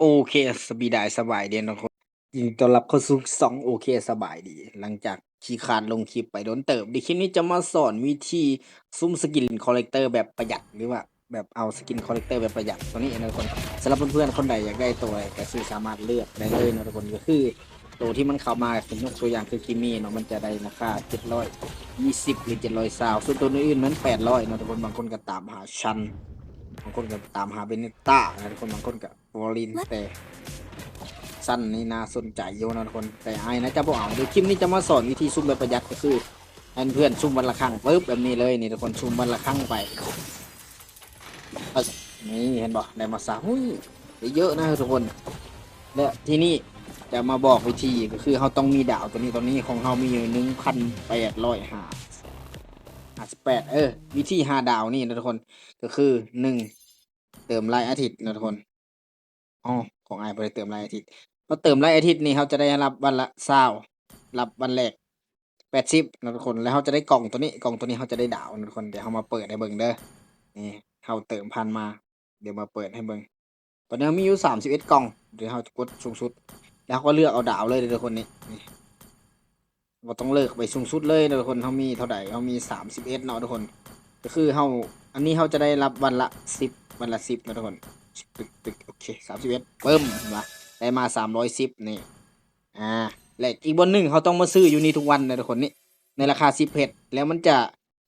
ໂອເຄ ສະບາຍດີ ສະບາຍດີເນາະທຸກຄົນ ຍິນດີຕ້ອນຮັບເຂົ້າສູ່ຊ່ອງໂອເຄສະບາຍດີ. ຫຼັງຈາກຂີ້ຄ້ານລົງຄລິບໄປດົນເຕີບ, ໃນຄລິບນີ້ຈະມາສອນວິທີຊຸ່ມສະກິນຄໍເລັກເຕີແບບປະຢັດ ຫຼືວ່າແບບເອົາສະກິນຄໍເລັກເຕີແບບປະຢັດໂຕນີ້ເນາະທຸກຄົນ. ສຳລັບເພື່ອນໆຄົນໃດຢາກໄດ້ໂຕໃດກໍຄືສາມາດເລືອກໄດ້ເລີຍເນາະທຸກຄົນ. ກໍຄືໂຕທີ່ມັນເຂົ້າມາ ເປັນຍົກຕົວຢ່າງຄືຄິມມິເນາະ, ມັນຈະໄດ້ລາຄາເຈັດຮ້ອຍຊາວ ຫຼື ເຈັດຮ້ອຍຊາວ ສ່ວນໂຕອື່ນໆມັນແປດຮ້ອຍເນາະທຸກຄົນ. ບາງຄົນກໍຕາມຫາຊັນ ບາງຄົນກໍຕາມຫາເບເນຕາເນາະທຸກຄົນ, ບາງຄົນກໍ ໂຣລິນ ແຕ່ຊັ້ນນີ້ໜ້າສົນໃຈຢູ່ເນາະທຸກຄົນ, ແຕ່ອ້າຍໜ້າຈະບໍ່ເອົາ. ດຽວຄລິບນີ້ຈະມາສອນວິທີຊຸ່ມແບບປະຢັດ ກໍຄືໃຫ້ເພື່ອນຊຸ່ມວັນລະຄັ້ງປຶບ ແບບນີ້ເລີຍນີ້ທຸກຄົນ, ຊຸ່ມວັນລະຄັ້ງໄປ. ນີ້ເຫັນບໍ່ ໄດ້ມາຊາວ ຫຸ້ຍ ໄດ້ເຍອະນະທຸກຄົນ. ແລະ ທີ່ນີ້ຈະມາບອກວິທີ ກໍຄືເຮົາຕ້ອງມີດາວຕົວນີ້, ຕອນນີ້ຂອງເຮົາມີຢູ່ໜຶ່ງພັນແປດຮ້ອຍຫ້າ ຫ້າສິບແປດ ເອີ ວິທີຫາດາວນີ້ນະທຸກຄົນ ກໍຄື ໜຶ່ງ ເຕີມລາຍອາທິດນະທຸກຄົນ. ອໍ ຂອງອ້າຍບໍ່ໄດ້ເຕີມລາຍອາທິດ. ເຮົາເຕີມລາຍອາທິດນີ້ ເຮົາຈະໄດ້ຮັບວັນລະຊາວ ຮັບວັນແລກແປດສິບນະທຸກຄົນ, ແລ້ວເຮົາຈະໄດ້ກ່ອງຕົວນີ້, ກ່ອງຕົວນີ້ເຮົາຈະໄດ້ດາວນະທຸກຄົນ. ດຽວເຮົາມາເປີດໃຫ້ເບິ່ງເດີ. ນີ້ ເຮົາເຕີມຜ່ານມາ, ດຽວມາເປີດໃຫ້ເບິ່ງ. ຕອນນີ້ເຮົາມີຢູ່ສາມສິບເອັດກ່ອງ, ດຽວເຮົາຈະກົດສູງສຸດ ແລ້ວເຮົາກໍເລືອກເອົາດາວເລີຍເດີທຸກຄົນ. ນີ້ ນີ້ ບໍ່ຕ້ອງເລືອກໄປສູງສຸດເລີຍເນາະທຸກຄົນ. ເຮົາມີເທົ່າໃດ? ເຮົາມີສາມສິບເອັດເນາະທຸກຄົນ. ກໍຄືເຮົາ ອັນນີ້ເຮົາຈະໄດ້ຮັບວັນລະສິບ ວັນລະສິບເນາະທຸກຄົນ. ຕຶກ ໂອເຄ ສາມສິບເອັດ ປຶ້ມ ເຫັນບໍ່? ໄດ້ມາສາມຮ້ອຍສິບນີ້. ອາ ແລະ ອີກບ່ອນໜຶ່ງ ເຮົາຕ້ອງມາຊື້ຢູ່ນີ້ທຸກວັນເນາະທຸກຄົນ. ນີ້ ໃນລາຄາສິບເພັດ ແລ້ວມັນຈະ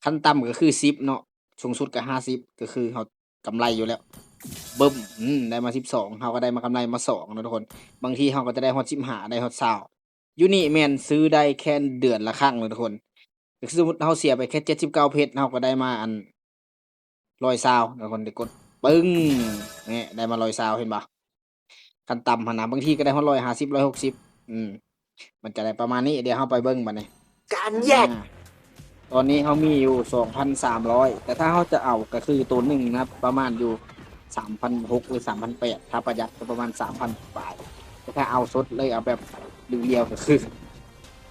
ຂັ້ນຕ່ຳກໍຄືສິບເນາະ, ສູງສຸດກໍຫ້າສິບ ກໍຄືເຮົາກຳໄລຢູ່ແລ້ວ. ບຶ້ມ ອືມ ໄດ້ມາສິບສອງ ເຮົາກໍໄດ້ມາກຳໄລມາສອງເນາະທຸກຄົນ. ບາງທີເຮົາກໍຈະໄດ້ຮອດສິບຫ້າ ໄດ້ຮອດຊາວ. ຢູ່ນີ້ແມ່ນຊື້ໄດ້ແຄ່ເດືອນລະຄັ້ງເນາະທຸກຄົນ. ກໍຄືສົມມຸດເຮົາເສຍໄປແຄ່ເຈັດສິບເກົ້າເພັດ ເຮົາກໍໄດ້ມາອັນ ຮ້ອຍຊາວເນາະທຸກຄົນ. ໄດ້ກົດປຶ້ງ ນີ້ ໄດ້ມາຮ້ອຍຊາວ ເຫັນບໍ່? ຂັ້ນຕ່ຳຫັ້ນນະ, ບາງທີກໍໄດ້ຮອດຮ້ອຍຫ້າສິບ ຮ້ອຍຫົກສິບ ອືມ ມັນຈະໄດ້ປະມານນີ້. ດຽວເຮົາໄປເບິ່ງບັດນີ້ ການແຍກ ອາ ຕອນນີ້ເຮົາມີຢູ່ສອງພັນສາມຮ້ອຍ ແຕ່ຖ້າເຮົາຈະເອົາກໍຄືໂຕໜຶ່ງນະ ປະມານຢູ່ສາມພັນຫົກ ຫຼື ສາມພັນແປດ ຖ້າປະຢັດກໍປະມານສາມພັນປາຍ, ແຕ່ຖ້າເອົາສົດເລີຍ ເອົາແບບດຽວໆກໍຄ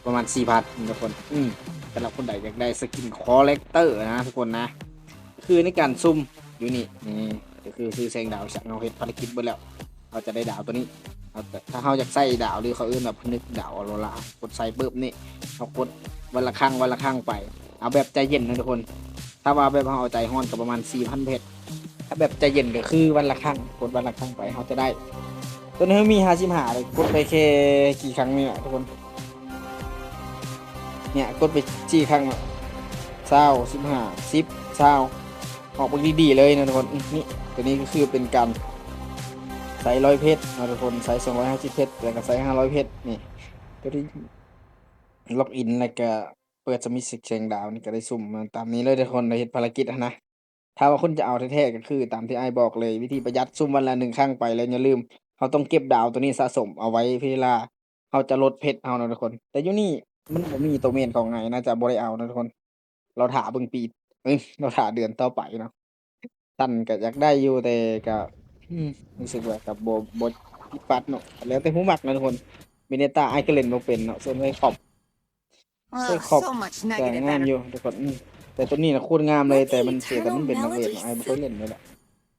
ືປະມານສີ່ພັນທຸກຄົນ. ອືມ ສຳລັບຄົນໃດຢາກໄດ້ສະກິນຄໍເລັກເຕີນະທຸກຄົນນະ, ຄືໃນການຊຸ່ມຢູ່ນີ້ ນີ້ ກໍຄືຊື້ແສງດາວ ເຮົາເຮັດພາລະກິດເບິດແລ້ວ ເຮົາຈະໄດ້ດາວຕົວນີ້. ເຮົາ ຖ້າເຮົາຢາກໃສ່ດາວ ຫຼື ເຂົາເອີ້ນວ່າຜະນຶກດາວອໍໂຣຣາ ກົດໃສ່ປຶບນີ້ ເຮົາກົດວັນລະຄັ້ງ ວັນລະຄັ້ງໄປ. ເອົາແບບໃຈເຢັນນະທຸກຄົນ, ຖ້າວ່າແບບເຮົາເອົາໃຈຮ້ອນກໍປະມານສີ່ພັນເພັດ, ຖ້າແບບໃຈເຢັນກໍຄືວັນລະຄັ້ງ ກົດວັນລະຄັ້ງໄປ ເຮົາຈະໄດ້. ຕົວນີ້ເຮົາມີຫ້າສິບຫ້າເລີຍ, ກົດໄປແຄ່ກີ່ຄັ້ງນີ້ແຫຼະທຸກຄົນ. ເນຍ ກົດໄປສີ່ຄັ້ງເນາະ, ຊາວ ສິບຫ້າ ສິບ ຊາວ ອອກເບິ່ງດີໆເລີຍນະທຸກຄົນ. ນີ້ ຕົວນີ້ກໍຄືເປັນການໃສ່ຮ້ອຍເພັດເນາະທຸກຄົນ, ໃສ່ສອງຮ້ອຍຫ້າສິບເພັດ ແລ້ວກໍໃສ່ຫ້າຮ້ອຍເພັດ. ນີ້ ຕົວນີ້ລັອກອິນ ແລ້ວກໍເປີດສະມິດແສງດາວ ນີ້ກໍໄດ້ຊຸ່ມຕາມນີ້ເລີຍທຸກຄົນ, ໄດ້ເຮັດພາລະກິດຫັ້ນນະ. ຖ້າວ່າຄົນຈະເອົາແທ້ໆ ກໍຄືຕາມທີ່ອ້າຍບອກເລີຍ, ວິທີປະຢັດ, ຊຸ່ມວັນລະໜຶ່ງຄັ້ງໄປ ແລ້ວຢ່າລືມ ເຮົາຕ້ອງເກັບດາວຕົວນີ້ສະສົມເອົາໄວ້ເວລາເຮົາຈະລົດເພັດເຮົານະທຸກຄົນ. ແຕ່ຢູ່ນີ້ມັນບໍ່ມີໂຕເມນຂອງອ້າຍ, ໜ້າຈະບໍ່ໄດ້ເອົານະທຸກຄົນ. ລໍຖ້າເບິ່ງປີ ເອີ ລໍຖ້າເດືອນຕໍ່ໄປເນາະ. ຊັ້ນກໍຢາກໄດ້ຢູ່ ແຕ່ກໍ ອືມ ຮູ້ສຶກວ່າກໍບໍ່ ບໍ່ຕິດປັດເນາະ, ແລ້ວແຕ່ຜູ້ມັກນະທຸກຄົນ. ເບເນຕາ ອ້າຍກໍຫຼິ້ນບໍ່ເປັນເນາະ, ສ່ວນໃຫຍ່ຂອບ ເອີ ໃສ່ຂອບ so much ກໍ negative ງາມ energy ຢູ່ທຸກຄົນ. ອືມ ແຕ່ຕົວນີ້ນະໂຄດງາມເລີຍ, ແຕ່ມັນເສຍ ແຕ່ມັນເປັນນັກເວດເນາະ, ອ້າຍບໍ່ເຄີຍຫຼິ້ນເລີຍລະ.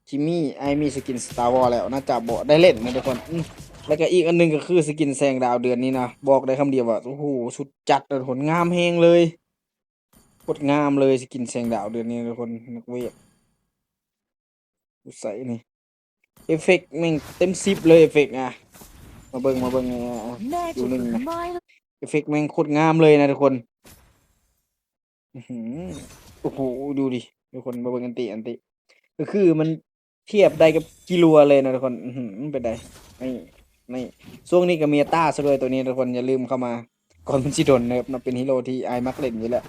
ຄິມມິ ອ້າຍມີສະກິນ Star Wars ແລ້ວ ໜ້າຈະບໍ່ໄດ້ຫຼິ້ນນະທຸກຄົນ. ອືມ ແລ້ວກໍອີກອັນໜຶ່ງກໍຄືສະກິນແສງດາວເດືອນນີ້ນະ, ບອກໄດ້ຄຳດຽວວ່າ ໂອ້ໂຫ ສຸດຈັດນະທຸກຄົນ, ງາມແຮງເລີຍ. ໂຄດງາມເລີຍ ສະກິນແສງດາວເດືອນນີ້ນະທຸກຄົນ. ນັກເວດ ໃສ່ນີ້ ເອເຟັກແມ່ງເຕັມສິບເລີຍ ເອເຟັກ. ອ່ະ ມາເບິ່ງ ມາເບິ່ງ Magic ຢູ່ໜຶ່ງນະ Milo ເອເຟັກແມ່ງໂຄດງາມເລີຍນະທຸກຄົນ. ອືຫື ໂອ້ໂຫ ດູດິທຸກຄົນ, ມາເບິ່ງອັນຕິ ອັນຕິ ກໍຄືມັນທຽບໄດ້ກັບກິລັວເລີຍນະທຸກຄົນ. ອືຫື ມັນເປັນໃດ? ນີ້ ນີ້ ຊ່ວງນີ້ກໍເມຕາຊະດ້ວຍຕົວນີ້ທຸກຄົນ, ຢ່າລືມເຂົ້າມາ ກ່ອນມັນຊິໂດນເນີບເນາະ. ເປັນຮີໂຣທີ່ອ້າຍມັກຫຼິ້ນຢູ່ແລ້ວ.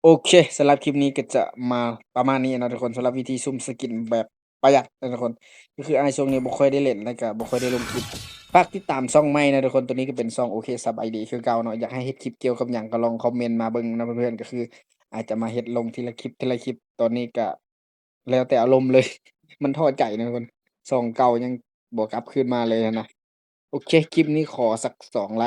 ໂອເຄ ສຳລັບຄລິບນີ້ກໍຈະມາປະມານນີ້ເນາະທຸກຄົນ, ສຳລັບວິທີຊຸ່ມສະກິນແບບປະຢັດນະທຸກຄົນ. ກໍຄືອ້າຍຊ່ວງນີ້ບໍ່ຄ່ອຍໄດ້ຫຼິ້ນ ແລ້ວກໍບໍ່ຄ່ອຍໄດ້ລົງຄລິບ. ຝາກຕິດຕາມຊ່ອງໃໝ່ນະທຸກຄົນ, ຕົວນີ້ກໍເປັນຊ່ອງໂອເຄສະບາຍດີຄືເກົ່າເນາະ. ຢາກໃຫ້ເຮັດຄລິບກ່ຽວກັບຫຍັງກໍລອງຄອມເມັນມາເບິ່ງນະເພື່ອນໆ. ກໍຄືອາດຈະມາເຮັດລົງທີລະຄລິບ ທີລະຄລິບ. ຕອນນີ້ກໍແລ້ວແຕ່ອາລົມເລີຍ, ມັນທໍ້ໃຈນະທຸກຄົນ, ຊ່ອງເກົ່າຍັງບໍ່ກັບຄືນມາເລີຍຫັ້ນນະ. ໂອເຄ ຄລິບນີ້ຂໍສັກສອງໄລ